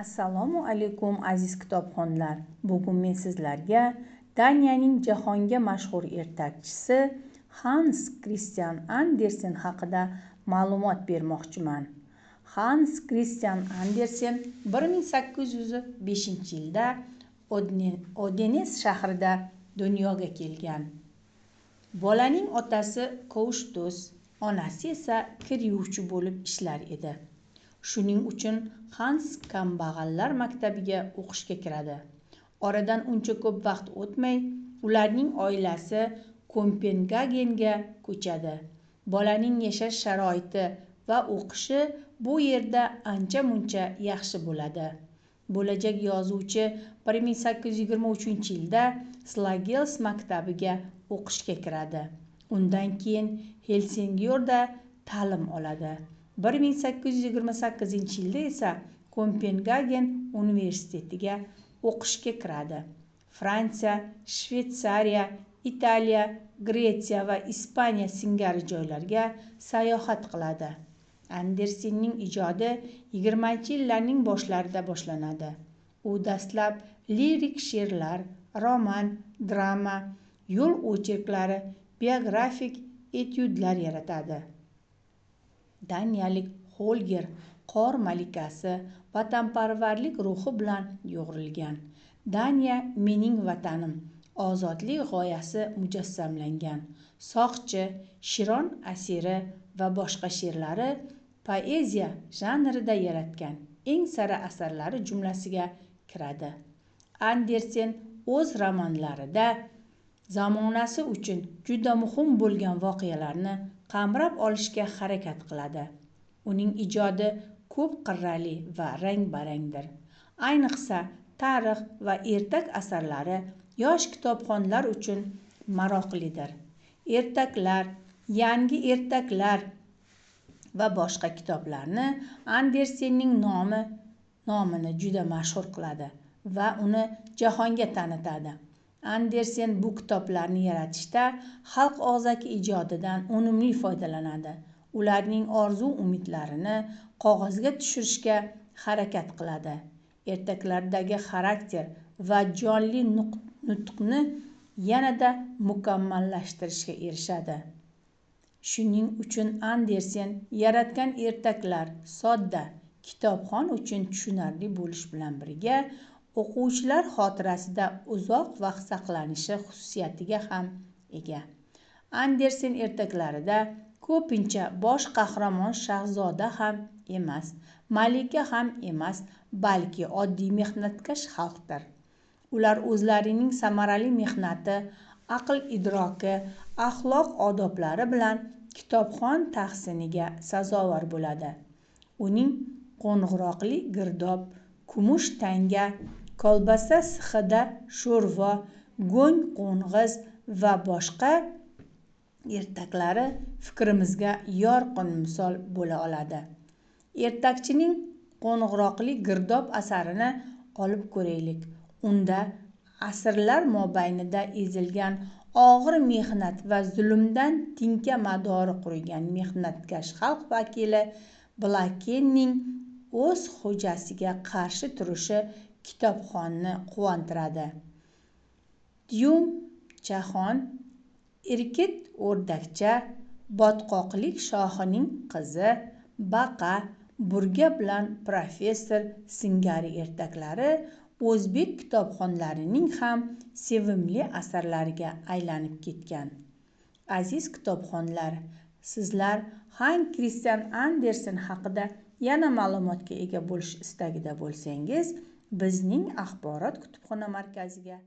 Assalomu alaykum, aziz kitobxonlar. Bugun men sizlarga Daniyaning jahonga mashhur ertakchisi Hans Kristian Andersen haqida ma'lumot bermoqchiman. Hans Kristian Andersen 1805-yilda Odenes shahrida dunyoga kelgan. Bolaning otasi Kovushdo'z, onasi esa kir yuvchi bo'lib ishlar edi. Shuning uchun Hans kambag'allar maktabiga o'qishga kiradi. Oradan uncha ko'p vaqt o'tmay, ularning oilasi Kopengagenga ko'chadi. Bolaning yashash sharoiti va o'qishi bu yerda ancha-muncha yaxshi bo'ladi. Bo'lajak yozuvchi 1823-yilda Slagels maktabiga o'qishga kiradi. Undan keyin Helsingyorda ta'lim oladi. 1828-yilda esa Kopengagen universitetiga o'qishga kiradi. Fransiya, Shvetsariya, Italiya, Gretsiya va Ispaniya singari joylarga sayohat qiladi. Andersenning ijodi 20-yillarning boshlarida boshlanadi. U dastlab lirik she'rlar, roman, drama, yo'l ocherklari, biografik etyudlar yaratadi. Daniyalik Holger qor malikasi vatanparvarlik ruhi bilan yo'g'rilgan. Daniya mening vatanim, ozodlik g'oyasi mujassamlangan. Soqchi, Shiron asiri va boshqa she'rlari poeziya janrida yaratgan eng sara asarlari jumlasiga kiradi. Andersen o'z romanlarida zamonasi uchun juda muhim bo'lgan voqealarni qamrab olishga harakat qiladi. Uning ijodi ko'p qirrali va rang-barangdir. Ayniqsa, tarix va ertak asarlari yosh kitobxonlar uchun maroqlidir. Ertaklar, yangi ertaklar va boshqa kitoblarni Andersenning nomini juda mashhur qiladi va uni jahonga tanitadi. Andersen bu kitoblarni yaratishda xalq og'zaki ijodidan unumli foydalanadi. Ularning orzu-umidlarini qog'ozga tushirishga harakat qiladi. Ertaklardagi xarakter va jonli nutqni yanada mukammallashtirishga erishadi. Shuning uchun Andersen yaratgan ertaklar sodda, kitobxon uchun tushunarli bo'lish bilan birga o'quvchilar xotirasida uzoq vaqt saqlanishi xususiyatiga ham ega. Andersen ertaklarida ko'pincha bosh qahramon shahzoda ham emas, malika ham emas, balki oddiy mehnatkash xalqdir. Ular o'zlarining samarali mehnati, aql-idroki, axloq odoblari bilan kitobxon tahsiniga sazovor bo'ladi. Uning qo'ng'iroqli girdob, kumush tanga, kolbasa sixida sho'rva, go'ng qo'ng'iz va boshqa ertaklari fikrimizga yorqin misol bo'la oladi. Ertakchining qo'ng'iroqli girdob asarini olib ko'raylik. Unda asrlar mobaynida ezilgan, og'ir mehnat va zulmdan tinka madori qurigan mehnatkash xalq vakili Blakenning o'z xo'jasiga qarshi turishi kitobxonni quvontiradi. Tyumchaxon, Irkit o'rdakcha, botqoqlik shohining qizi, baqa, burga bilan professor singari ertaklari o'zbek kitobxonlarining ham sevimli asarlariga aylanib ketgan. Aziz kitobxonlar, sizlar Hans Kristian Andersen haqida yana ma'lumotga ega bo'lish istagida bo'lsangiz, bizning axborot kutubxona markaziga